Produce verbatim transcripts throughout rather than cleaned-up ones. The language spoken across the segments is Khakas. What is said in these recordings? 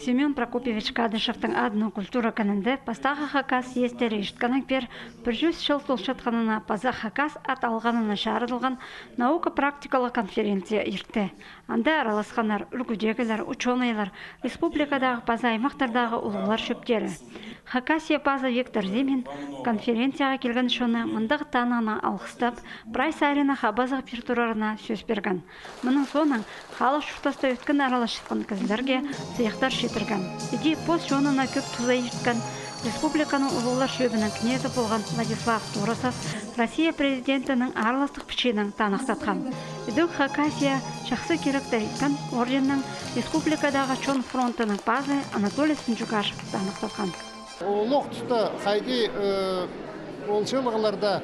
Семён Прокопьевич Кадышевтің адынаң культура кінінде пастағы хакас съездері ирткеннең пеер пір чӱс чыл толчатханына паза хакас ат алғанына чарыдылған наука-практикалығ конференция иртті. Анда араласханнар ӱлгӱдегілер, учёныйлар, республикадағы паза аймахтардағы улуғлар чӧптері. Хакасия пазы Виктор Зимин конференцияға килген чонны мындағ танығнаң алғыстап, прай саринаң хабазығ пир турарына сӧс пирген. Мының соонаң халых чуртаста ӧткін араласчатхан кізілерге сыйыхтар читірген. Іди пос чонына кӧп туза ирткен, республиканың улуғлар чӧбінің кнезі полған Владислав Торосов Россия президентінің аарластығ пічиинең таныхтатхан. Ідӧк Хакасия чахсы киректер иткен орденнең республикадағы чон фронтының пазы Анатолий Сунчугашев таныхтатхан. Олох туста хайди, э, ол чылығларда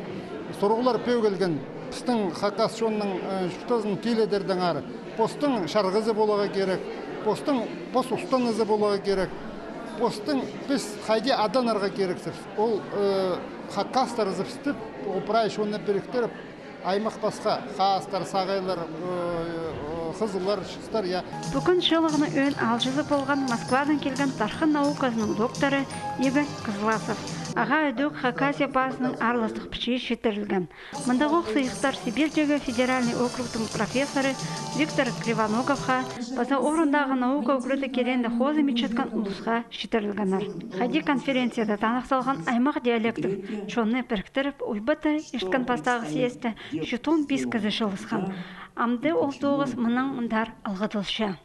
сурығлар пӧгілген. Пістің хакас чонның, э, чуртазын тиледердеңер. Постың чарғызы поларға кирек, постың пос устанызы поларға кирек, постың піс хайди аданарға кирексібіс. Ол, э, хакастар ызыбыстып, ол прай чонны піріктіріп, аймах пасха, хаастар, сағайлар, э, э, хызыллар, чыстар, я. Пӱкӱн чылығның ӧӧн аалҷызы полған Москвадаң килген тархын наукасының докторы Игорь Кызласов. Ағаа ідӧк Хакасия пазының аарластығ пічии читірілген. Мындағох сыйыхтар Сибирьдегі федеральный округтың профессоры Виктор Кривоноговха паза орындағы наука ӱгредіг кирегінде хозым итчеткен улусха читірілгеннер. Хайди конференцияда таныхталған аймах диалектів чонны піріктіріп, уйбатты ирткен пастағы съездіне читон пис кізі чыылысхан. Амды ол тоғыс мыннаң мындар алғыдылча.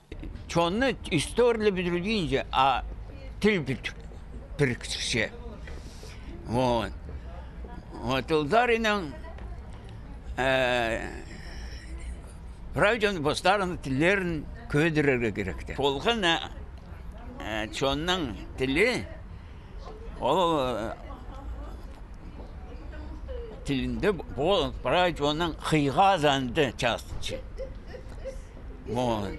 Чонны история пӱдірілгенҷе, а тіл пӱдір-, піріктірче. Вот. Вот, ол саринаң, э, прай чон постарының тіллерін кӧдірерге киректі. Полған, э, чонның тілі, ол, э, тілінде пол-, прай чонның хыйға санда частынча. Вот.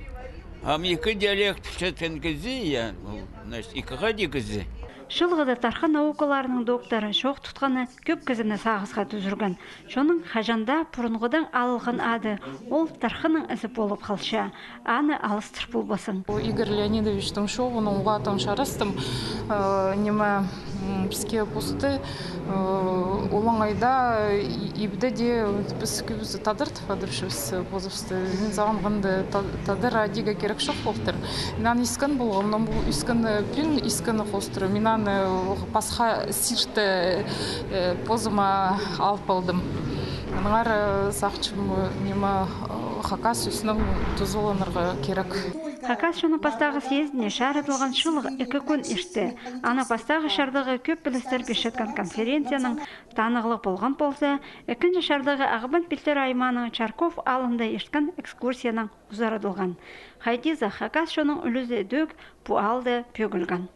Ам ікі диалект пілчеткен кізі, я, ну, значит, ікі хайди кізі. Чылығда тархын наукаларының докторы чоох тутханы кӧп кізіні сағысха тӱзірген. Чонның хаҷан даа пурунғыдаң алылған ады ол тархынның ізі полып халча, аны алыстыр полбассың. Игорь Леонидовичтің чоохын оңғаа тың чарастым, э, ниме, м, піске пусты, э, олаңай даа, и-, ибде дее піс кӧбізі тадар тіп адапчабыс позыбысты. Мин сағынғанда та-, тадар адиға кирек чох полтыр. Мин аны искен полғам, но пу искені, пӱӱн искені хоостыра мин аны пасха сиртте, э, позыма алып алдым. Аннаңар, э, сағынчам, э, ниме, э, хакас ӱснең тузаланарға кирек. Хакас чонның пастағы съездіне чарыдылған чылығ ікі кӱн иртті. Аны пастағы чардығы кӧп пілістер пирчеткен конференциянаң танығлығ полған полза, ікінҷі чардығы Ағбан пилтірі аймааның Чарков аалында ирткен экскурсиянаң узарадылған. Хайди за хакас чонның ӱлӱзі ідӧк пу аалда пӧгілген.